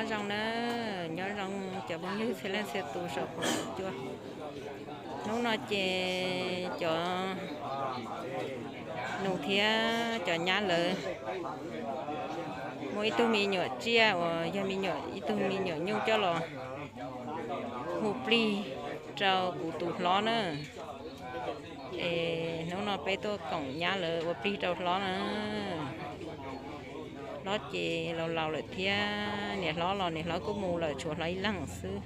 Nyob zoo na, nyob zoo cov phooj ywg txhia leej txhia tus saum huab saum cua. Hnub no ces cov nus thiab cov nyab lawv muaj ib tug me nyuam tsiaj uas yog me nyuam, ib tug me nyuam nyuj coj los hu plig rau kuv tus hlob na. Es hnub no peb tuaj koom nyab lawv ua plig rau hlob na. Hlob ces laus laus lawm thiab, niam hlob los niam hlob kuj mus lawm, tshuav hlob ib leeg xwb.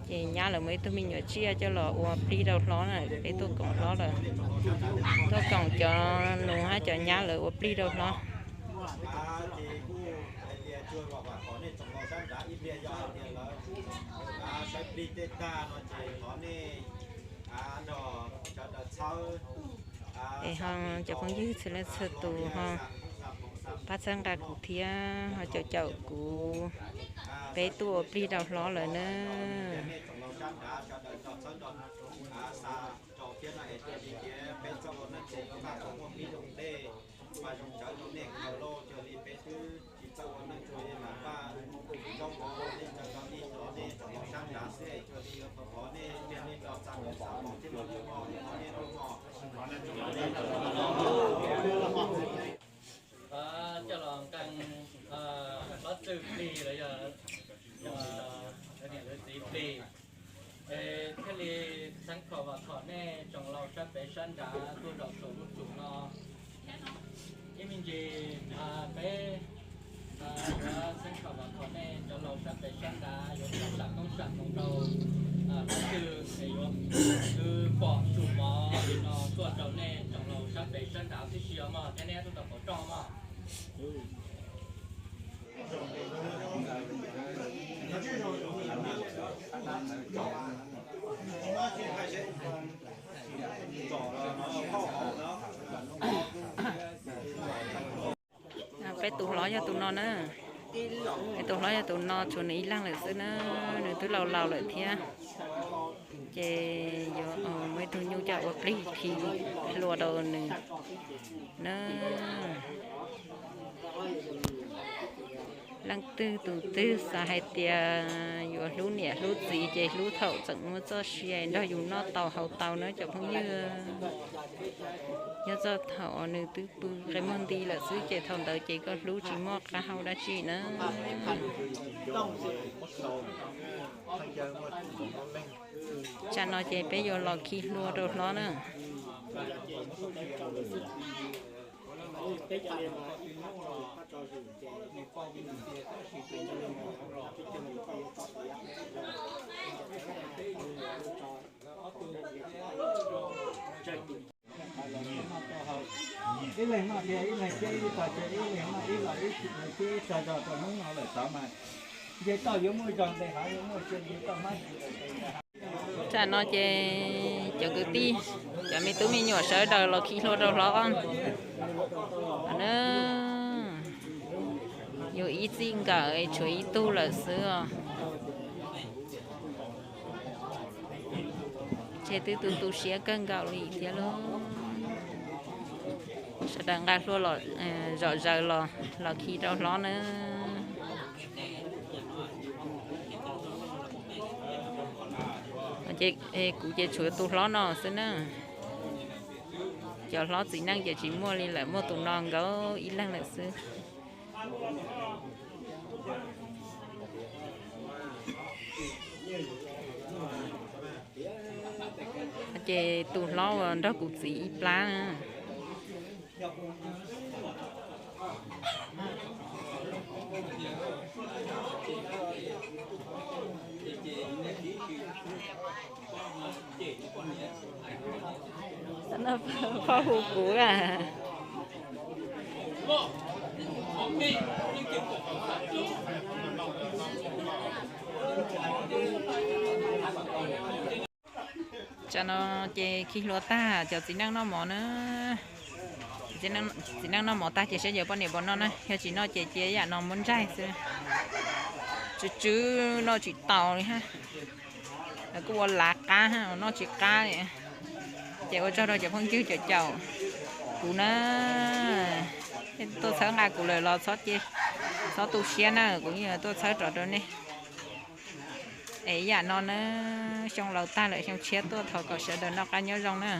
Ces nyab lawv muaj ib tug me nyuam tsiaj coj los ua plig rau hlob na, peb tuaj koom hlob lawm. Tuaj koom cov nus hab cov nyab lawv ua plig rau hlob. Es ho cov phooj ywg txhia leej txhia tus ho pab txhawb nqa kuv thiab ho caum caum kuv, peb tuaj ua plig rau hlob lawm na. Coj los nqee hlob txwg plig los yog lawv niam lawv txiv plig, es thiaj li xeeb khom vam khom nej tsoom laus sab pem sab nrad tuaj zaum saum lub tsum no. Ib me ntsis peb yuav xeeb khom vam khom nej cov laus sab pem sab nrad yuav tau sam toob sam hmoov rau hlob txwg es yuav kwv pom tsum mov li no tuaj rau nej tsoom laus sab pem sab nrad tib si os mog, thiab nej tuaj tau pom roj mog. Peb tus hlob yog tus no na. Peb tus hlob yog tus no, tshuav nws ib leeg lawm xwb na. Nws twb laus laus lawm thiab, ces yuav muaj ib tug nyuj coj ua plig khi hlua rau nws na. Leej twg tus twg xav hais tias yuav hlub niam hlub txiv ces hlub thaum tseem muaj txoj sia nrog yus noj tau haus tau na cov phooj ywg. Nyob txog thaum uas nws twb pw qe muag nti lawm xwb ces thaum ntawd ces koj hlub tsis muaj qab hau dab tsi na. Tsam no ces peb yuav los khi hlua rau hlob na. Ib leeg noj tiag ib leeg thiab ib tog tiag, ib leeg noj ib los ib leeg thiab ib tog zog rau hnub no lawm tod mas nce toj yuav muaj zog nte hav yuav muaj sia nce toj hmab. Tsam no ces cov kwv tij, cov me tub me nyuam sawv daws los khi hlua rau hlob na. Yus ib txij nkawm tshuav ib tug lawm xwb os. Ces twb tu tu siab kawg nkaus li thiab lauj. Sawv daws nqa hlua los zom zaws los los khi rau hlob na. Ces kuv ces tshuav tus hlob no xwb na. Cov hlob txiv neej ces tsis muaj li lawm, muaj tus no nkaus ib leeg lawm xwb. Ces tus hlob uas nrog kuv txiv ib plab na. Phauj hu kuv a. Tsam no ces khi hlua tag cov txiv neej noj mov na. Txiv neej noj mov tag ces saib yuav poj niam puas noj na, yog tsis noj ces cia yam no muab ntsaig xwb. Tsw tsw noj tsis taus li hab. Lawv kuj ua lav qab hab, noj tsis qab li. Ces ua tsaug rau cov phooj ywg cov caum kuv na, tuaj txhawb nqa kuv lawm los txhob cia, Txhob tu siab na, kuv yeej yuav tuaj txhawb rov rau nej. Es yam no na, xyoo laus tag lawm, xyoo tshiab tuaj, thov kom sawv daws noj qab nyob zoo na.